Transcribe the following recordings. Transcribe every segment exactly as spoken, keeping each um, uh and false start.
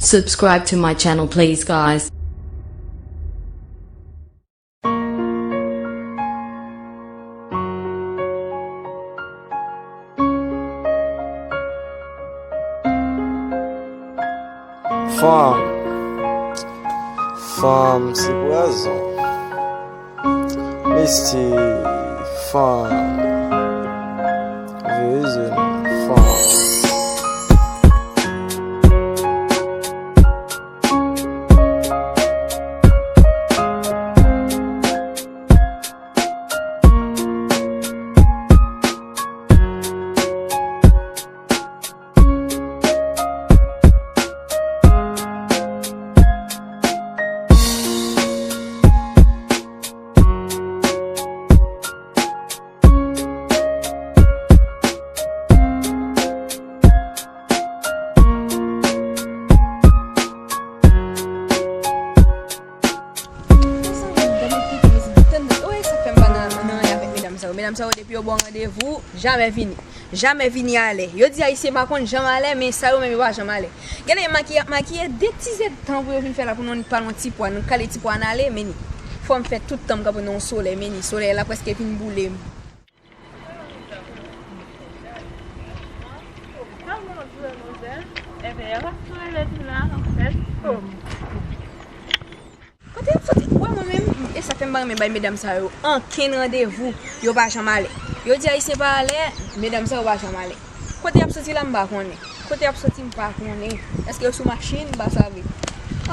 Subscribe to my channel, please, guys. Fanm, fanm se pwazon. Mesye, fanm, veye zye nou, fanm. Mezanmi, gade pito, mezanmi. Tann, oye, sa k fè m pa nan, nan anyen avèk medam sa yo. Medam sa yo, depi yo ba w randevou, jamè vini. Jamè vini alè. Yo di Ayisyen pa konn janm alè, men sa yo menm yo pa janm alè. Gade, makiye ap makiye, de ti zèdtan pou yo vin fè la pou nou pa nan ti pwa. Nou kale ti pwa n ale, men ni. Fò m fè tout tan m kanpe nan yon solèy, men ni. Solèy la prèske vin boule m. Kote y ap soti? Ou wè mwen menm, e sa fè m pa renmen bay medam sa yo ankenn randevou, yo pa janm alè. Yo di Ayisyen pa alè, medam sa yo pa janm alè. Kote y ap soti la, m pa konnen. Kote y ap soti, m pa konnen. Èske yo sou machin, m pa save.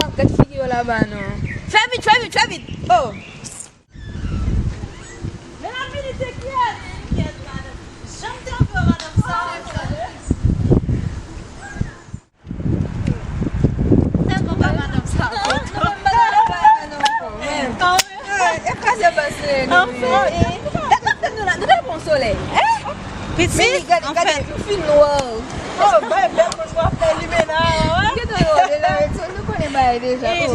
Ah, gad figi yo laba non. Fè vit, fè vit, fè vit! Oh! Men la vini te kyèt! Kyèt, madanm. Janm te anvi wè madanm sa. Tèlman pa madanm sa. Non, non, non, non, non, non, non, non. Ah, wi. Eh, e kraze bas li, non, wi. Gad, gad, gad, nou la, nou la pran solèy. Eh? Pitit, men li gade, gade, anfèt, nou fin nwa. Oh, bay bèl moun w ap fè limena, wi. Gade, nou la, nou konnen bagay deja. Eh, oh.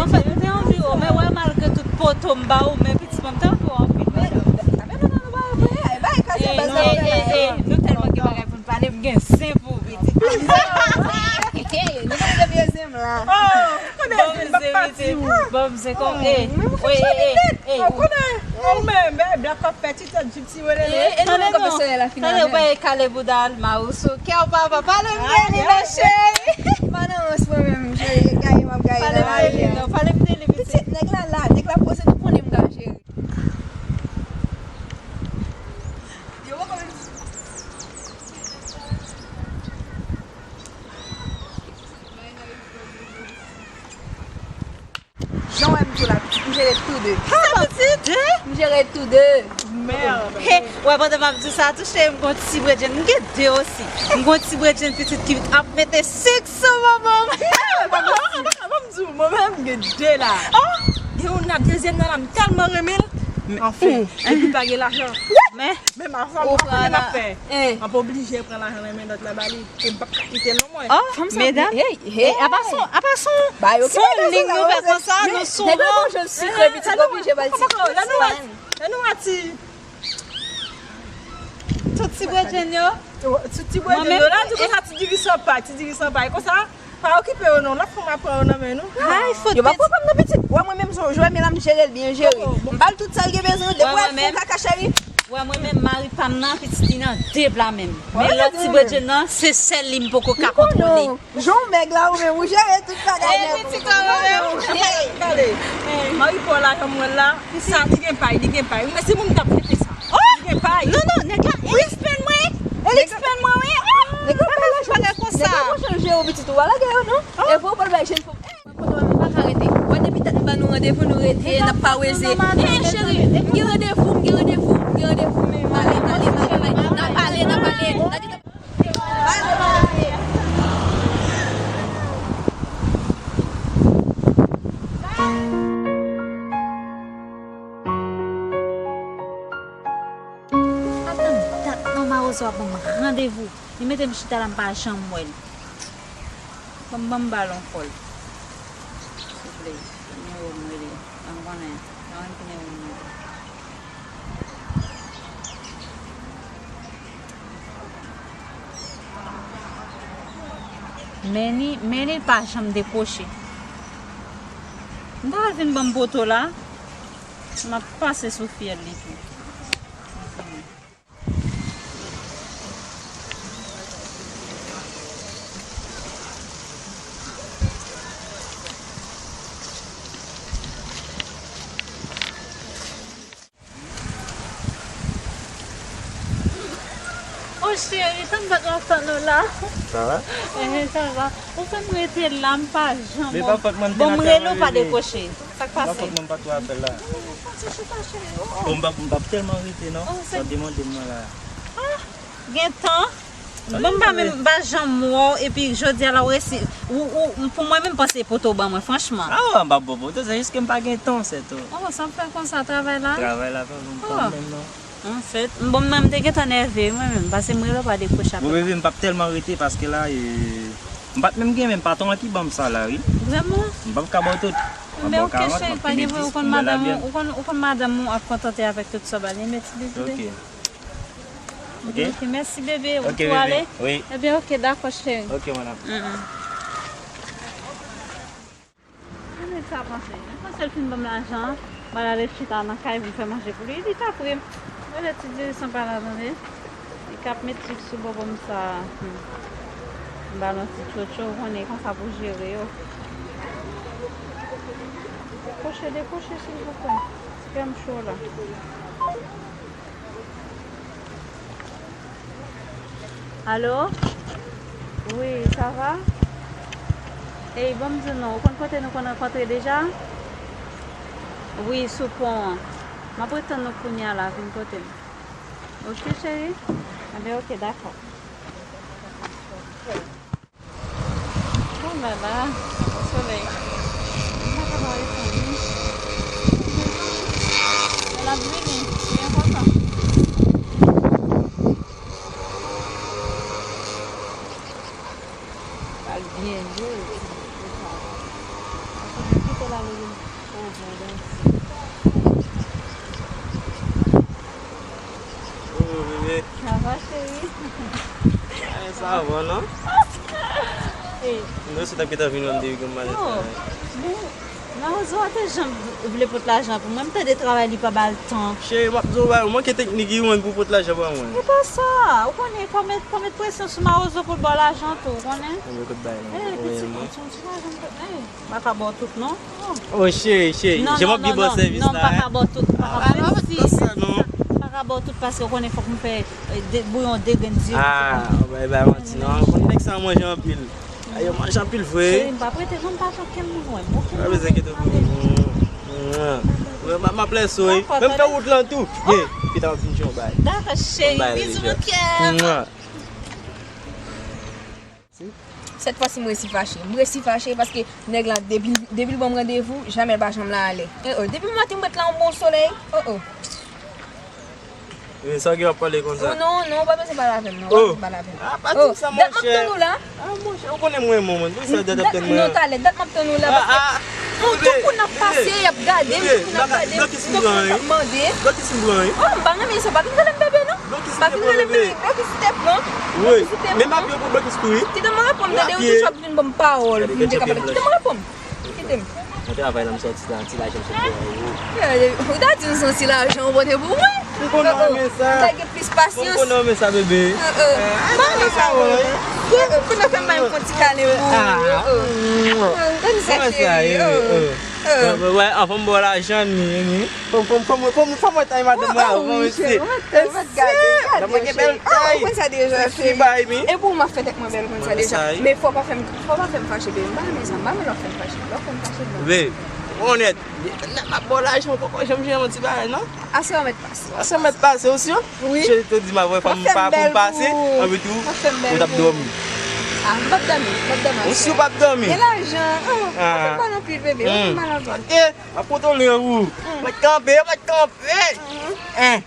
Anfèt, nou te anvi wè w, men wè, malgre tout poto m ba ou, men pitit mwen, m te anvi wè w anpil, madanm. Sa fè lontan nou pa wè, eh, bay kraze bas la, eh, eh, eh, nou tèlman gen bagay pou n pale, m gen zen pou ou, pitit. Nou konnen de vye zen m la. Oh, konnen zen m pa pati. Bon, zen, pitit. Bon, zen kon, eh, wi, eh, eh, eh. Ou konnen, ou menm, bèl blak w ap fè ti tèt jip ti welele. Eh, eh, non, non, non. Tande, ou pa kale bouda l, Mawousou. Kè w papa, pale m de li non, cheri. Pa nan rans mwen menm, cheri. Gaye m ap gaye nan lari a. Pale m de li, non, pale m de li, pitit. Pitit, nèg la la, nèg la poze, nou konnen m ka jere. Yo poko menm. Jan w wè m tou la, pitit, m jere tou de. Sa, pitit? M jere tou de. Mèd. He, w wè, pandan m ap di w sa tou, cheri, m gon ti bredjenn. M gen de osi. M gon ti bredjenn pitit ki ap mete sik sou bonbon m. Ban m di w, mwen menm, m gen de la. Oh! Gen youn la, dezyèm nan la, m tèlman renmen l. Anfen, epi pa gen lajan. Men, men m ap fè, m ap fè. M ap oblije pran lajan nan men lòt la ba li. E m p ap ka kite l non mwen. Oh, medam. Hey, hey, apa son, apa son, son ling nou fè konsa, nou souvan. Nèg la gon jan sikre, pitit, oblije ba l ti. Lè nou ati. Tout ti bredjenn yo. Tout ti bredjenn yo la, di konsa ti diri san pay, ti diri san pay. Konsa, pa okipe yo non, lòt fwa m ap pran yo nan men nou. Ay, fout pitit. Yo pa pran pa m nan pitit. Wè mwen menm, jwè men la m jere l byen jere. M ba l tout sa l gen bezwen, depi w al fè yon kaka cheri. Wè mwen menm, mari pa m nan, pitit li nan de bra menm. Men lòt ti bredjenn nan, se sèl li m poko ka kontwole. Jan w mèg la, ou menm, ou jere tout bagay nèt. Hey, pitit, ou menm. Hey. Tande, mari pa w la, jan m wè l la, sa, li gen pay, li gen pay. Ou wè, se moun k ap fete sa. Oh! Li gen pay. Non, non, nèg la, e ex-pèn mwen. E ex-pèn mwen, wi. Oh! Nèg la, bagay konsa. Nèg la, konsa jere pitit ou, pa lage yo, non. Oh! E vre, ou pa l bay jèn fanm. Mwen pa ka rete. Wè, depi dat m ba nou randevou, nou rete, n ap paweze. Eh, cheri, m gen randevou, m gen randevou, m gen randevou. M ale, m ale, m ale, m ale. N ap pale, n ap pale. N ap pale. Atann dat non, Mawozo ap ban m randevou. Li mete m chita la, m pa janm wè l. Ban m, ban m ba l yon kòl. Souple, nimewo m rele. Ban m konnen. Ban m ki nimewo m rele. Men li, men li pa janm dekwoche. M ta al vin ban m poto la, m ap pase sou fyèl li tou. O cheri, tann bat m ap tann ou la. Sa va? Ehe, sa va. Ou fè m rete la, m pa janm. Men pa fòt mwen, m te nan travay. Bon, m rele w pa dekwoche. Sa k pase? Pa fòt mwen, m pa twò apèl la. Pase chita, cheri. Oh, oh. Bon, m p ap, m p ap tèlman rete, non. Oh, sa w demande m nan la. Ah, gen tan. Bon, m pa menm, m pa janm wè w, epi jodi a la, w resi, ou, ou, pou mwen menm, panse poto w ban mwen, franchman. Ah, m p ap ba w poto, se jis ke m pa gen tan, se tou. Oh, sa m fè konsa, travay la? Travay la pa ban m tan menm, non. Anfèt, bon, mwen, m te gentan nève, mwen menm, paske m rele w pa dekwoche apèl la. Bon, bebe, m p ap tèlman rete, paske la, e, m pa t menm gen, men patwon an ki ban m sa la, wi. Vrèman? M p ap ka ba w tout. M ap ba w karant, m ap kenbe dis, m ba w la byen. Ou konn madanm ou, ou konn, ou konn madanm ou ap kontante avèk tout sa w ba li, men ti bebe. Ok. Ok. Ok, mèsi bebe, ou tou ale? Wi. Ebyen, ok, dakò, cheri. Ok, madam. Mm, mm. Mwen sa panse. Mwen panse l fin ban m lajan, mwen ale chita nan kay pou m fè manje pou li. Li t ap ri m. Mwen lè ti dirisan pa la, tande. Li k ap met trik sou bòbò m sa. Hmm. M ba l yon ti tchotcho, ou konnen konsa pou jere yo. Dekwoche, dekwoche, silvouplè. Ti kè m cho la. Alo? Wi, sa va? Ey, ban m di w non, ou konn kote nou konn rankontre deja? Wi, sou pon an. M ap ret tann ou kounye a la, vin kote m. Ok, cheri? Enben, ok, dakò. Oh la la, solèy. M pa ka pale fanmi. L ap vini, li enpòtan. Pral byen jwe, ti. Kite l ale vini. Oh, bon, bon. Oh, bebe. Sa va, cheri? Ay, sa va, non? Ey. Non, se t ap gentan vin wè m depi gen malèt la. Oh, bon, mawozo a te janm vle pot lajan pou mwen. M tande travay li pa ba l tan. Cheri, m ap di w bagay, ou manke teknik, wi, mwen, pou pot lajan ba mwen. E pa sa, ou konnen, fò met, fò met presyon sou mawozo pou l ba w lajan tou, ou konnen. Mwen kot bay la. Ey, pitit mwen, ti lajan m te, ey. M pa ka ba w tout, non. Oh, cheri, cheri. Non, jan m ap byen ba w sèvis la, non, m pa ka ba w tout, m pa ka ba w tout. Ah, non, non, non. M pa ka ba w tout paske w konnen fòk m fè, eh, de, bouyon de grenn diri. Ah, bay, bay manti, non. Ou konn nèg sa manje anpil. Ay, yo manje anpil vre. Cheri, m pa prete, non, m pa janm kenn moun wè m. Okenn moun wè m. Pa bezwen enkyete w pou mwen. M, m, m ap lèse w, wi. Men m fè wout lan tou. Ye, pita m ap vin di yon bagay. Dakò, cheri. Bizou, mon cœur. Sèt fwa si m resi fache. M resi fache paske nèg la depi, depi l ban m randevou, jamè l pa janm la alè. Oh, oh, depi maten m ret la yon bon solèy. Oh, oh. Men sa w gen w ap pale konsa? Oh, non, non, w pa bezwen pale avè m, non, w pa bezwen pale avè m. Ah, pa di m sa, monchè. Dat m ap tann ou la. Ah, monchè, ou konnen mwen, mwen, mwen. Pou sa dat ap tann mwen? Non, talè, dat m ap tann ou la, paske m tou kou n ap pase, y ap gade m, tou kou n ap gade m, m tou kou n ap mande. Blokis m pran, wi. Oh, m pa renmen sa, w pa vin rele m bebe, non. Blokis te pran, bebe. Blokis te pran. Wi. Blokis te pran. Men m ap yo pou blokis tou, wi. Kite m reponn, tande, ou toujou ap vin ban m pawòl pou m te ka pale. Kite m reponn. Kite m. Nan travay la, m sòti la, ti lajan m sot dèyè ou. Ou ta di m se yon ti lajan ou pote pou mwen. M konnen w renmen sa. M ta gen plis pasyans. M konnen w renmen sa, bebe. M pa renmen sa, non. Kounye a fè m bay yon ti kale pou ou. Tande sa, cheri. Wè, anvan m ba w lajan, ni, ni. Fò m, fò m, fò m, fò m, fò m wè tay madanm mwen avan, mesye. Mesye, gade, gade, cheri. Ou konn sa deja, cheri. Epi w m ap fè tèt mwen bèl, ou konn sa deja. Men fò w pa fè m, fò w pa fè m fache, bebe. M pa renmen sa, m pa renmen lè w fè m fache. Lè w fè m fache, non. Bebe, onèt, m ap ba w lajan, ou poko janm jwenn yon ti bagay, non? Aswè w mèt pase. Aswè m mèt pase, ou si? Wi. Cheri te di m avè fò m pa pou m pase, anpi tou, ou t ap dòmi. Ah, m p ap dòmi, m p ap dòmi aswè. Ou si w p ap dòmi? Gen lajan. Oh, pa fè m mal anpil, bebe. Pa fè m mal anpil. Ok. M ap kontwole ou. Mwen kanpe, mwen kanpe. Hein.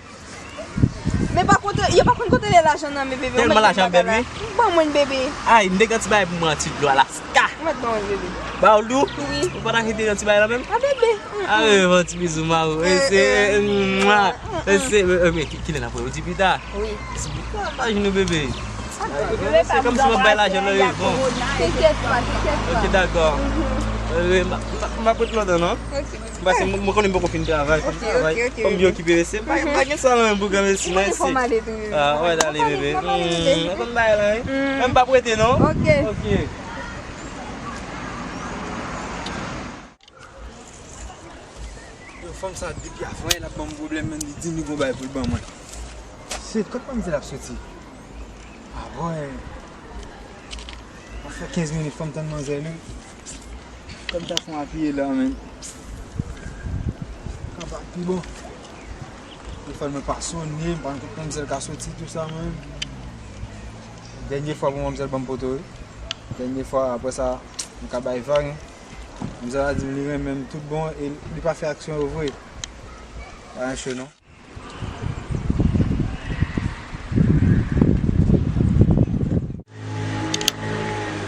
Men pa kontwole, yo pa konn kontwole lajan nan men bebe. Tèlman lajan bèl, wi. Ban mwen bebe. Ay, m te gen ti bagay pou mwen an ti dlo Alaska. Ou mèt ban mwen bebe. Ba w l tou? Wi. Ou pa ta kite yon ti bagay la menm? A bebe. A, ban ti bizou, ma ou. Ese, mwa. Ese, men ki, kilè n ap wè? Ou di pita? Wi. Di pita, pa jwenn ou bebe. A, Se kòmsi m ap bay lajan nan rezon. Tenkèt pa, tenkèt pa. Ok, dakò. M ap ret lontan, non? Ok. Paske mwen konnen m poko fin travay, fòm travay. Fòm byen okipe, mesye. Pa gen sa nan menm pou gran mesye, mèsi. Fòm ale tou, bebe. Ah, wè, ale, bebe. Fòm ale, bebe. Fòm bay la, wi. M p ap rete, non? Ok. Ok. Yo, fanm sa depi avan yè l ap ban m pwoblèm, menm li di m li gon bagay pou l ban mwen. Shit, kot manmzèl ap soti? Ah, bòy. Sa fè kenz minit fò m tann manzè, wi. Kòm ta fè yon apiye la, men. Ka pa pi bon. Telefòn mwen pa sonnen, m pa konn kot manmzèl ka soti, tou sa, men. Dènye fwa pou manmzèl ban m poto, wi. Dènye fwa, apre sa, m ka bay vag, wi. Manmzèl la di m li renmen m tout bon e li pa fè aksyon yo vre. Pa gen cho non.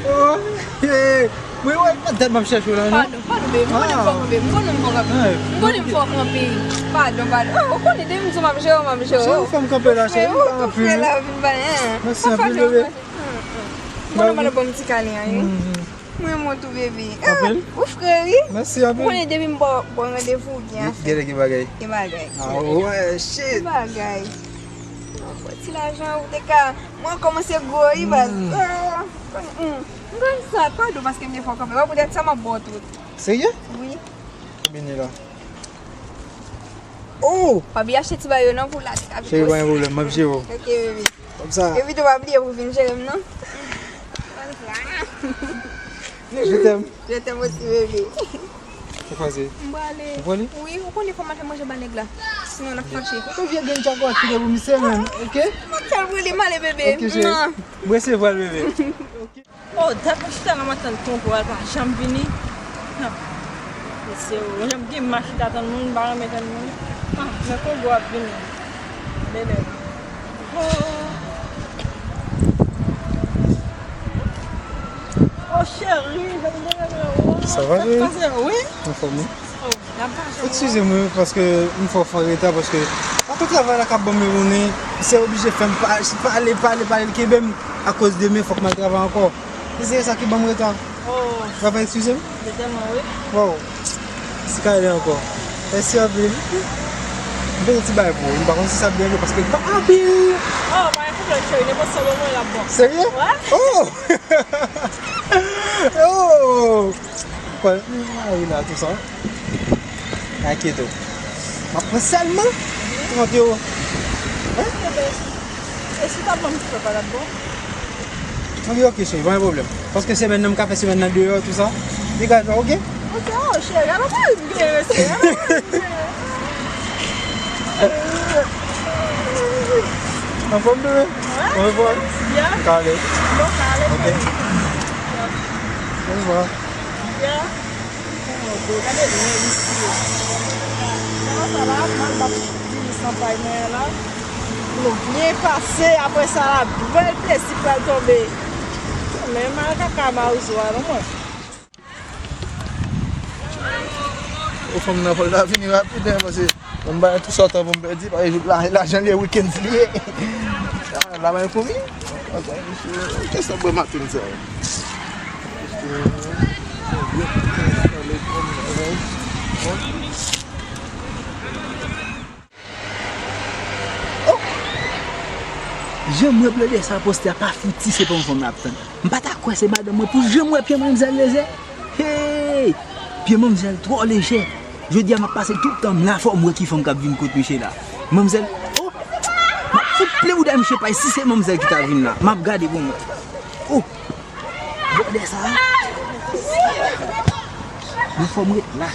Oh, hey, mwen wè nan tèt m ap chèche w la non. Padon, padon, baby. M konnen m fò kanpe. M konnen m fò kanpe. Padon, padon. Oh, ou konnen depi m di w m ap jere w, m ap jere w. Se ou fè m kanpe la, cheri. Ou fè la, vin bay, hein. Mèsi anpil, bebe. Mwen, mwen ban m ti kalen an, wi. Mwen renmen w tou, bebe. Anpil. Ou fre, wi. Mèsi anpil. Ou konnen depi m ba w, ba w randevou, ou byen afè. Gade ki bagay. Ki bagay. Ah, wè, shit. Ki bagay. Ou fè ti lajan, ou te ka. Mwen kòmanse gwo, wi, baz. M konn sa, padon paske m te fè w kanpe. Wè, poutèt sa, m ap ba w tout. Serye? Wi. Bini la. Oh! Pa bliye achte ti bagay yo non pou la te ka vin. Cheri, pa gen pwoblèm, m ap jere w. Ok, bebe. Kòmsa. Evite w pa bliye pou vin jere m non. Je t'aime. Je t'aime aussi, bebe. Ou kwaze? M prale. Ou prale? Wi, ou konnen fò m al fè manje ba nèg la. Sinon, l ap fache. Ou vye gen djagwat ki te pou misye menm, ok? M ap fè l brele m ale, bebe. Ok, cheri. M resevwa l, bebe. Ok. Oh, dat mwen chita la, m ap tann Kongo a, l pa janm vini. Ah, mesye, oh, jan m gen mal chita tann moun, m pa renmen tann moun. Ah, men Kongo ap vini. Bebe. Oh. Oh, cheri, jan m gen renmen ou. Sa va, cheri? Wi. Anfòm, wi. Eskize m, wi, paske m fè w fè reta, paske patwon travay la k ap ban m yon monnen, misye oblije fè m pa-, pale, pale, pale, l kenbe m akoz demen fòk m al travay ankò. E se sa ki ban m reta. Oh. W ap eskize m? Literalman, wi. Wow. Si ka ede ankò. Mèsi anpil. M gen yon ti bagay pou ou. M pa konn si sa ap deranje w paske l pa anpil. Oh, pa gen pwoblèm, cheri. Nenpòt sa w ban mwen, l ap bon. Serye? Wè. Oh! Oh! Kwè, m mari la, tou sa. Pa enkyete w. M ap pran sèlman trant ewo. Hein? E si w ta ban m ti pè pa t ap bon? Ok, ok, cheri, pa gen pwoblèm. Paske semèn nan, m ka fè semèn nan deyò, tou sa. Degaj la, ok? Ok, oh, cheri, ala mari m genyen, mesye, ala mari m genyen. Anfòm, bebe? Wi. Anfòm? Byen. Kale. Bon, kale. Ok. Au revoir. Byen. Oh, gade lè misye. Kòman sa la? Mal bat diri san pay mwen la. Dlo byen pase, apre sa la, bèl plezi pral tonbe. Men mal kaka mawozo a, non, mwen. O fanm nan fò l ta vini rapid, hein, paske m bay tou sa tan pou m pèdi, paske jouk la, lajan li ye, weekends li ye. Ah, la men komi? Kèsa bwè maten sa? Oh! Jan m wè blòdè sa poste a pa fouti, se pa yon fanm l ap tann. M pa ta kwè se madanm mwen pou jan m wè pye manmzèl lejè. Hey! Pye manmzèl twò lejè. Jodi a m ap pase tout tan m la, fò m wè ki fanm k ap vin kot misye la. Manmzèl, oh! M ap fout ple bouda misye pay si se manmzèl ki ta vin la. M ap gade pou m wè. Oh! Blòdè sa a. Men fò m ret la.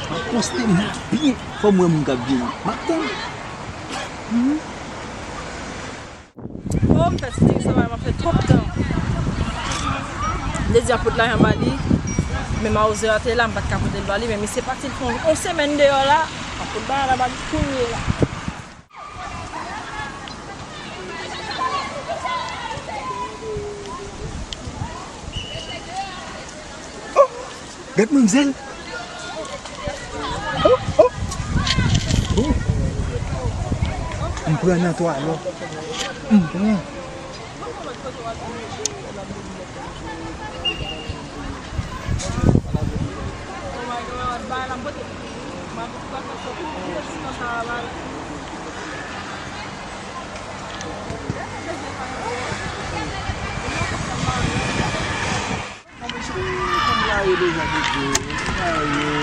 M ap poste m la byen. Fò m wè moun k ap vini. M ap tann. Oh, m fè ti diri san pay, m ap fè twòp tan. M te di ap pot lajan ba li. Men mawozo a te la, m pa t ka pote l ba li. Men misye pati l fè yon semèn deyò la. M ap pot bagay la ba li kounye la. Oh! Gad manmzèl! Oh, oh! Oh! M pran nan twalèt. M pran.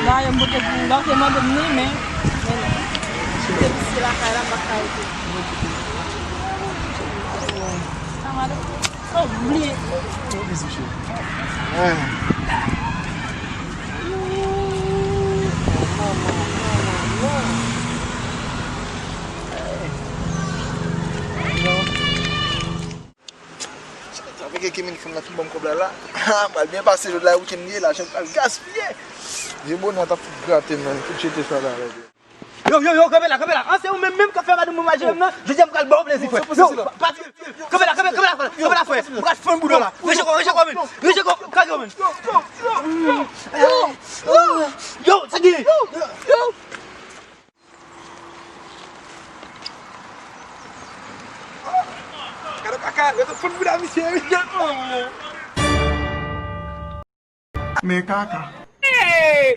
Dayè, m pote pou ou la, ou te mande m li, men, men non. Se lakay la, m pa ka rete. Sa va, non? Oh, bliye. Sa fè ke Kevin fanm nan fin ban m kòb la la. Pral byen pase jodi la, wikenn li ye la, jan pral gaspiye. Vye bonè t ap fout grate m, man, fout jete sa la. Yo, yo, yo, kanpe la, kanpe la. An, se ou menm, menm k ap fè madanm mwen mal jere m nan. Jodi a m pral ba w plezi, frè. Yo, pati. Kanpe la, kanpe, kanpe la, frè. Kanpe la, frè. M pral fann bouda w la. Rejeko, rejeko, men. Rejeko, kage, men. Yo, yo, yo, yo, sa gen? Yo, yo. Gade kaka, yo te fout bouda misye, wi. Men kaka. Hey!